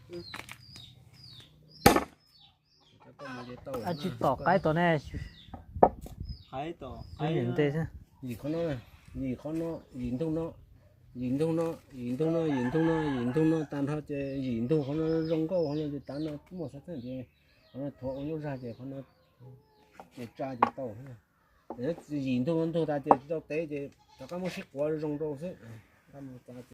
Tsis tom qaib tom ne. Yim qhov no, yim qhov no, yim ntug no, yim ntug no, yim ntug no, yim ntug no, yim ntug no tag nrho ces yim ntug qhov no zoo nkauj qhov no ces tav no muaj xav txheej ces qhov no thuav ua lub zag ces qhov no ces tsa ces tau. Yim ntug no ntug tas ces tsis tau tev ces rov qab muab sib quav zoo rau xwb.